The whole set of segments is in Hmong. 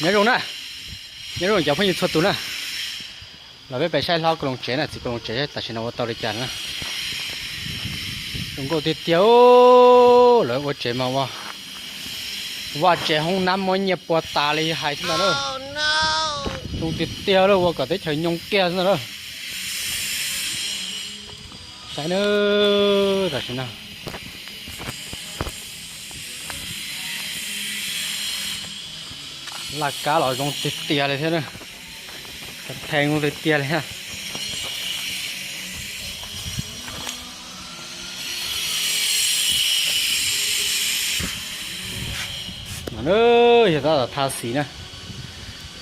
Nyob zoo na, nyob zoo cov phooj ywg txhua tus na. Los peb pais saib hlob Koos Loos tsev na, txiv Koos Loos tsev tam sim no ua tau li cas na. Zoo nkauj tiag tiag, lawv ua tsev mas ua vaj tsev hoob nab muaj nyiaj pua tas li hais xwb ntag na. Zoo tiag tiag lawm, ua kom teb chaws nyoo kiag xwb ntag na. Saib na, tam sim no laj kab los zoo tiag tiag li thiab na. Theej zoo tiag tiag li thiab. No na, yog tab tom tha xis na.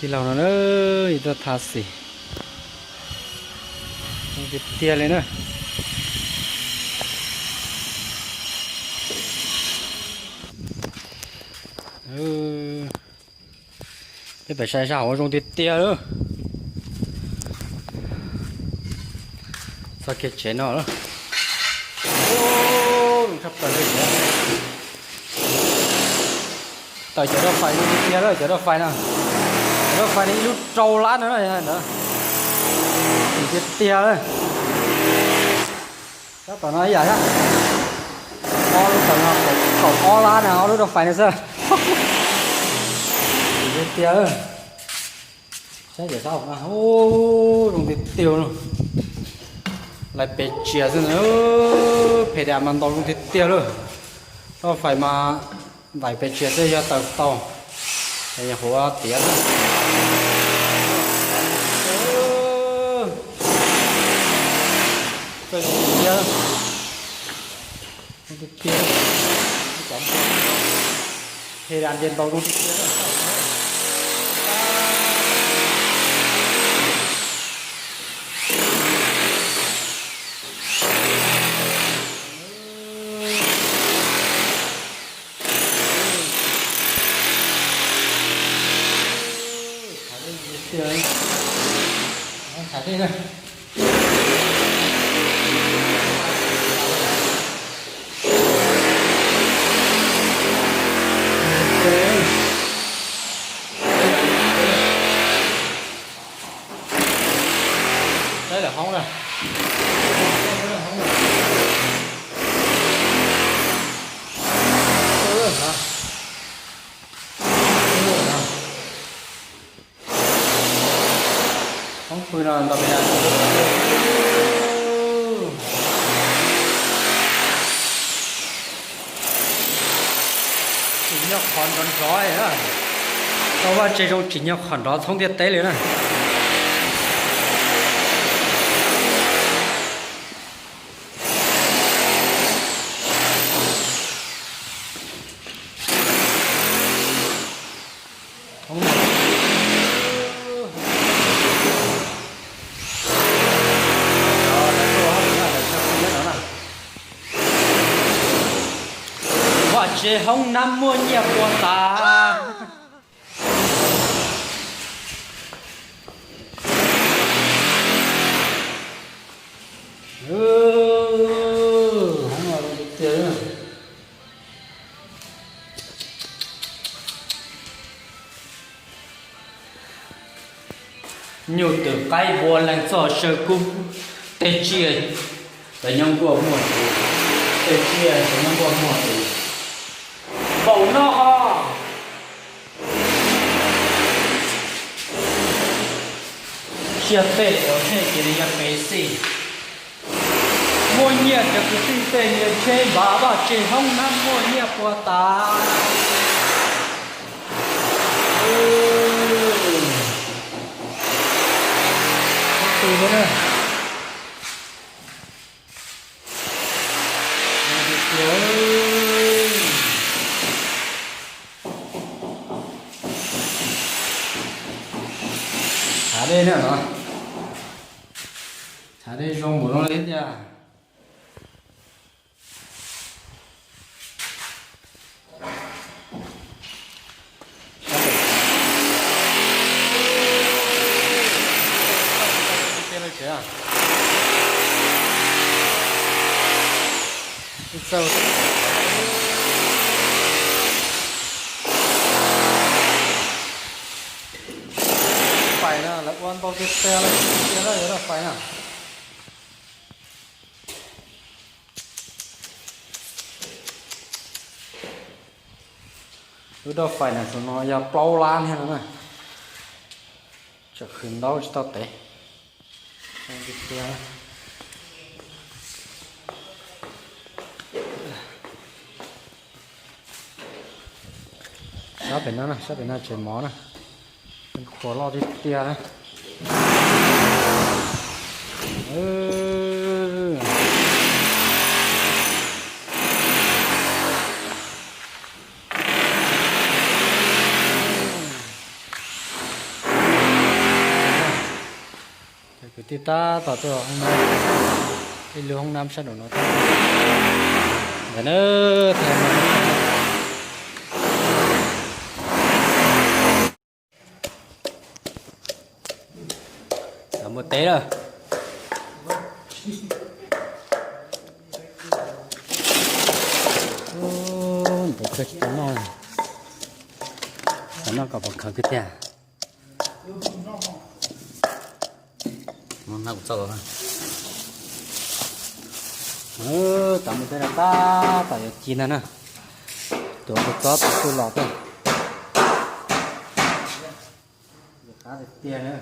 Tij laug no na, yog tab tom tha xis. Zoo tiag tiag li na. Peb pais saib sab hauv zoo tiag tiag lawm. Txog kiag tsev no lawm. Zoo tshaj plaws li. Tawm cov rau fais zoo tiag tiag lawm, cov rau fais no. Cov rau fais no ib lub rau lab no na, ntawd. Zoo tiag tiag lawm. Tab tom no ib yam thiab. Ob lub tom no kaum ob lab na, ob lub rau fais no xwb. Tiag tiag. Saib cov sab hauv no, zoo tiag tiag no. Lais pes tsias xwb na, phem dam mas ntaus zoo tiag tiag lawm. Rau fais mas ntaus pes tsias xwb yog tawm tau. Nyuam qhuav tiav xwb. Tiag tiag. Phem dam ces ntaus zoo tiag tiag. Thả đi. Saib lawm hoob na. Hoob pw no ntaus pes dam. Tsim nyog qhov nrov nrov, tau vaj tse zoo tsim nyog qhov nrov txhoob ntiaj teb li na. Vaj tse hoob nab muaj nyiaj puas tas. Nyuj twm qaib npua leej txoj saw kub, tej tsiaj cov nyob nkuaj muaj tus, tej tsiaj cov nyob nkuaj muaj tus. Npaum no ho. Tsiaj tej cov tsheb cia li yog kev xij. Muaj nyiaj cov kwv tij tej niag tsheb npav vaj tse hoob nab muaj nyiaj puas tas. Hav dej na, hav dej zoo npaum no li tiag. Ua ntau tiag tiag li, tiag tiag yuav doj fais na. Lub doj fais na tus no yog plaub lab thiab no na. Tseem khwv ntaub tsis tau tev. Sab pem no na, sab pem no tsev mov na. Qhuav loj tiag tiag na. Kwv tij tab tom tuaj hoob nab, ib lub hoob nab sab nraum no thiab. Ntawm na, tau muaj teb lawm. Ntev kawg tsis tau noj, xav noj kom pom khawv kiag tiag. Hnab kuv txoj los, tau muaj teb lawm tab tom yuav ci ntag na. Tuav tus tsob tuav tuj los tej. Qab tiag tiag na.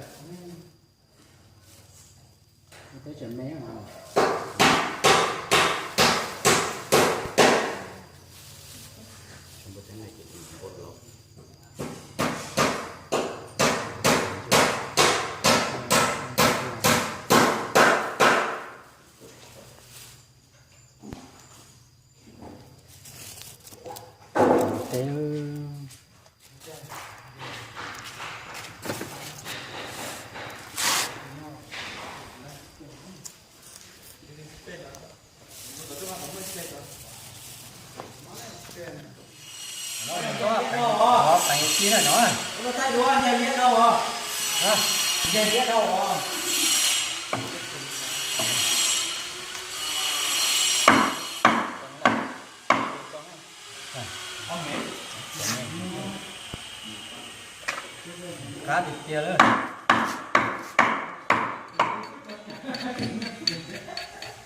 Teb tseem me. Qab tiag tiag lawm.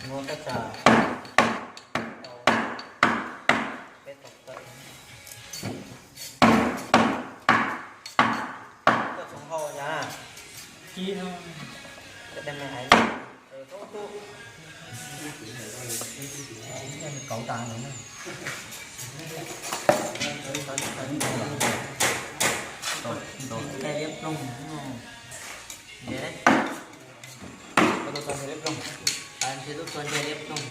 Muaj tab tsa peb tau tawm. Koj txhoov hau cas? Ci no. Koj teb me hais. Kauv tas ntawd na. Ntau, ntau, ntau liab ploog. Nce, tau tau liab ploog. Nce tau tau nce liab ploog.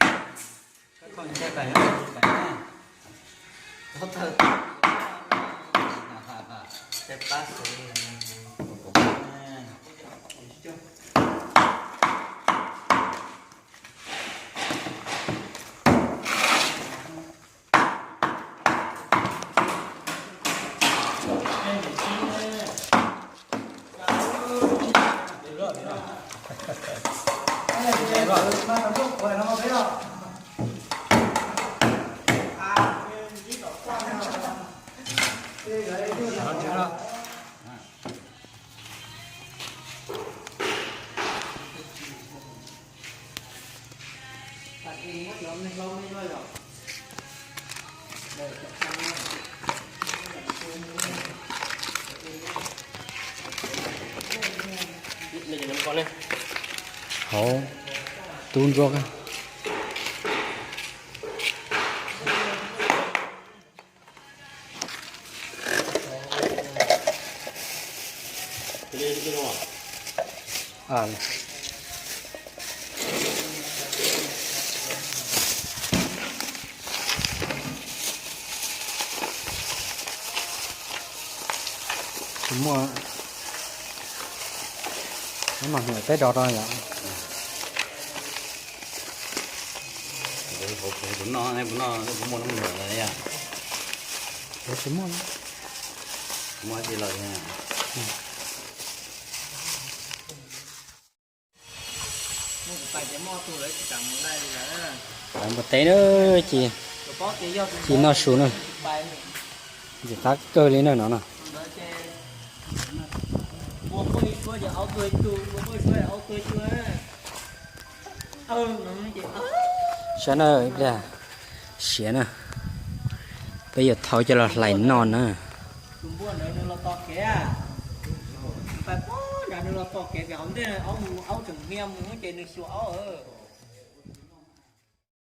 Koj nce pais, pais na. Tau tau. Pab xwb. Hauv tub ntsuab. Tsis muaj, neb mas hwm peb rau rau yom. Kuv noj, kuv noj, kuv muaj lub hwm yom. Tsis muaj, muaj tsis los. Pais npua teb na, ci, ci noj su na. Ntxim qab kawg li na no na. Ua poj ib suab ces aub tuag ib tug, ua poj ib suab ces aub tuag ib tug. Saib na, ib pliag siav na, peb yuav thau coj los hlais noj na. Tus npua ntawd nws los tos kev, pais pog nrad nws los tos kev, pem hauv ntej aub mus, aub tseem hnia mus ces nws xyuas aub.